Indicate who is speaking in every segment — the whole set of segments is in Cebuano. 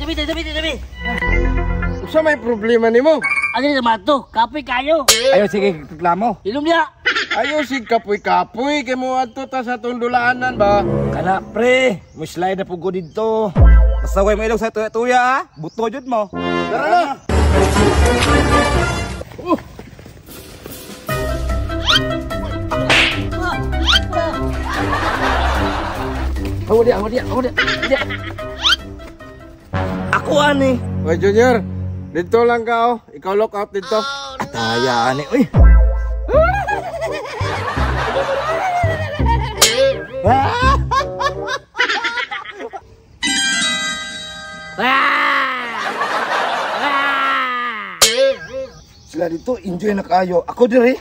Speaker 1: Tabi, tabi, tabi.
Speaker 2: Usa may problema nimo?
Speaker 1: Ano na mato? Kapoy kayo.
Speaker 3: Ayo sige reklamo.
Speaker 1: Ilom niya.
Speaker 2: Ayo sig kapoy-kapoy kay mo adto ta sa atong dulaanan ba?
Speaker 3: Kana pre, muslide na pud ko didto. Basta way mo ilog sa tuya-tuya ha. Buto jud mo.
Speaker 2: Tara na.
Speaker 3: Hawa dia, hawa dia, hawa dia. Ako ani.
Speaker 2: Oy Junior, dito lang ka oh. Ikaw lock out dito.
Speaker 3: Ataya ani oy. Sila dito enjoy na kayo. Ako diri.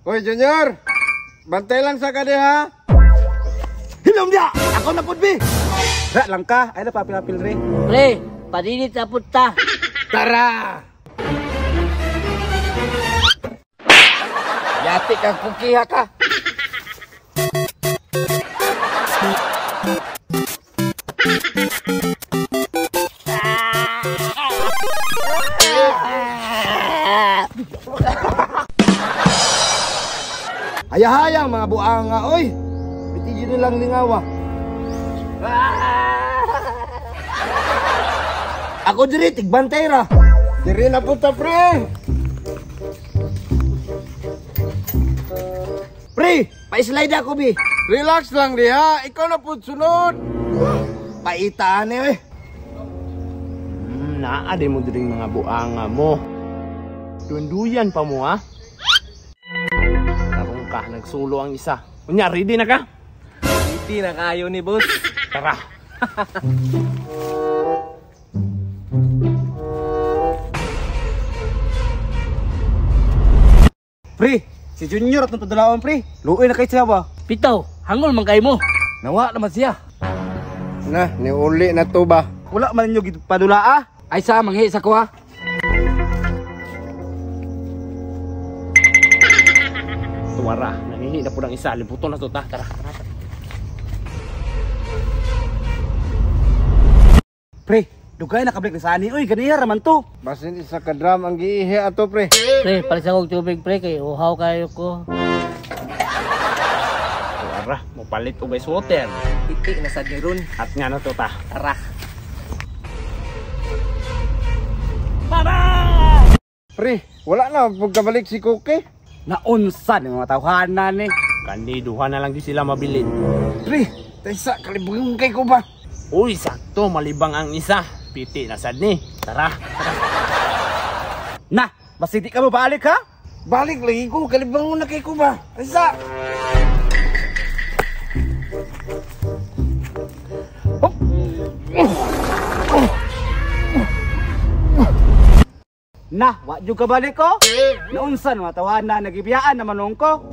Speaker 2: Oy Junior, bantay lang sa kadi ha.
Speaker 3: Hilom dia. Ako na pud bi. Ra lang ka, ay na papilapil re.
Speaker 1: Pre, padinit sa punta.
Speaker 2: Tara.
Speaker 3: Yati kang kukiha ka. Hayahayang mga buanga, oy. Bitigin nilang lingawa. Ako diri tigbantay ra.
Speaker 2: Diri na punta pre.
Speaker 3: Pre, pa-slide ako bi.
Speaker 2: Relax lang diha, ikaw na pud sunod.
Speaker 3: Paita ani oy.
Speaker 4: Naa di mo diri mga buanga mo. Dunduyan pa mo ha. Tarong ka, nagsulo ang isa. Unya, ready na ka?
Speaker 5: Ready na kayo ni boss.
Speaker 4: Tara.
Speaker 3: Pre, si Junior atong padulaon pre. Luoy na kay siya ba?
Speaker 1: Pitaw, hangol man kay mo.
Speaker 3: Nawa naman siya.
Speaker 2: Na, niuli na to ba?
Speaker 3: Wala man ninyo gipadula ah. Ay sa manghi sa ko ha.
Speaker 4: Tuwara, nangihi na po ng isa. Limputo na to ta. Tara, tara, tara.
Speaker 3: Pre, dugay nakablik na sani. Uy, ganiya raman to.
Speaker 2: Basin isa ka drum ang giihi ato pre.
Speaker 1: Pre, palit sa kong tubig pre kay uhaw kayo ko.
Speaker 4: Tuwara, mopalit og ice water.
Speaker 5: Iti na sad ni Ron.
Speaker 4: At nga na to ta.
Speaker 5: Tara.
Speaker 2: Pre, wala na pagkabalik si Cookie.
Speaker 3: Naunsa ni mga tawhana ni.
Speaker 4: Kandi duha na lang gyud sila mabilin.
Speaker 2: Pre, taysa kalibang kay ko ba?
Speaker 4: Uy, sakto malibang ang isa. Piti na sad ni. Tara, tara.
Speaker 3: Na, basta di ka mo balik ha?
Speaker 2: Balik lagi ko, kalibang na kay ko ba? Taysa.
Speaker 3: Na, wa jud ka balik ko. Naunsa ni mga tawhana nagibiyaan naman nung ko.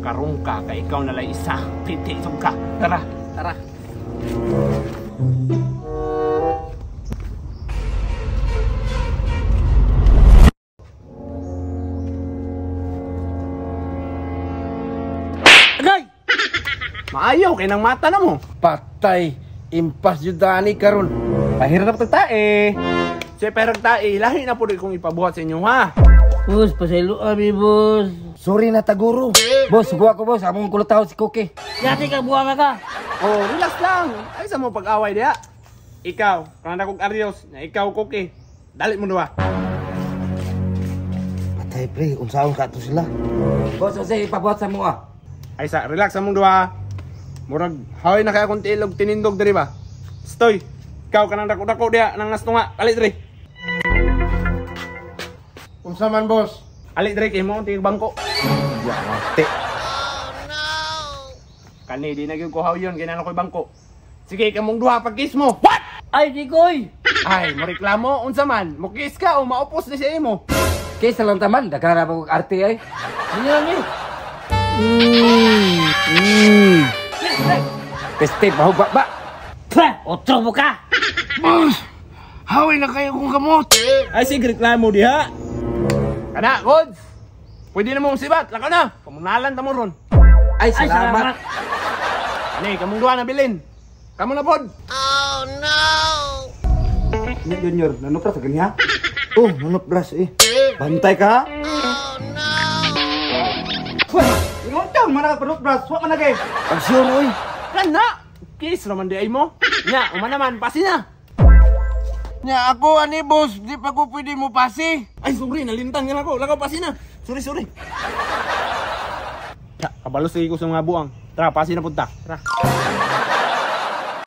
Speaker 4: Karong ka kay ikaw na lang isa. Piti sug ka. Tara,
Speaker 5: tara.
Speaker 1: Agay!
Speaker 4: Maayo kay nang mata na mo.
Speaker 2: Patay, impas jud ani karon.
Speaker 3: Pahirap na tae.
Speaker 4: Siya perang tae, lahi na pud kong ipabuhat sa inyo ha.
Speaker 1: Boss, pasaylo abi boss.
Speaker 3: Sorry na taguro.
Speaker 6: Boss, subuha ko boss, among kulataw si Cookie.
Speaker 1: Yati ka buanga ka.
Speaker 4: Oh, relax lang. Ay sa mo pag-away diha. Ikaw, kanang dakog Arios, na ikaw Cookie. Dali mo duha.
Speaker 3: Patay pre, unsaon ka to sila?
Speaker 6: Boss, unsay ipabuhat sa mo ah?
Speaker 4: Ay sa, relax among duha. Murag haway na kay akong tiilog tinindog diri ba. Stoy, ikaw kanang dako-dako diha nang nastunga. Ali diri.
Speaker 2: Unsa man boss?
Speaker 4: Ali diri kay mo tig bangko.
Speaker 3: Yate.
Speaker 4: Oh no. Kani di na gyud ko hawyon kay nano koy bangko. Sige, kamong duha pag-kiss mo. What?
Speaker 1: Ay, di koy.
Speaker 4: Ay, mo reklamo unsa man? Mo kiss ka o maupos ni sa imo.
Speaker 6: Kaysa lang taman, daghan ra og arte ay.
Speaker 1: Sige lang eh.
Speaker 6: Peste mahuba ba?
Speaker 1: Pah, otro mo ka.
Speaker 2: Boss, haway na kayo kong gamot.
Speaker 4: Ay sige, reklamo diha. Kana, goods. Pwede na mong sibat, lakaw na. Pamunalan ta mo ron.
Speaker 6: Ay, salamat.
Speaker 4: Kani, kamong duha na bilin. Kamo na pod. Oh
Speaker 3: Nya Junior, nanupras ka ganiha?
Speaker 2: Oh, nanupras eh.
Speaker 3: Bantay ka? Oh no. Wah, ingon man ka panupras, wa man na kay.
Speaker 2: Pag sure oy.
Speaker 4: Kana! Kiss raman di ay mo. Nya, uma naman, pasi na.
Speaker 2: Nya ako ani boss, di pa ko pwede mo pasi.
Speaker 4: Ay, sorry, nalintang yan ako. Lakaw, pasi na. Sorry, sorry. Ya, kabalo sige ko sa mga buang. Tara, pasi na punta. Tara.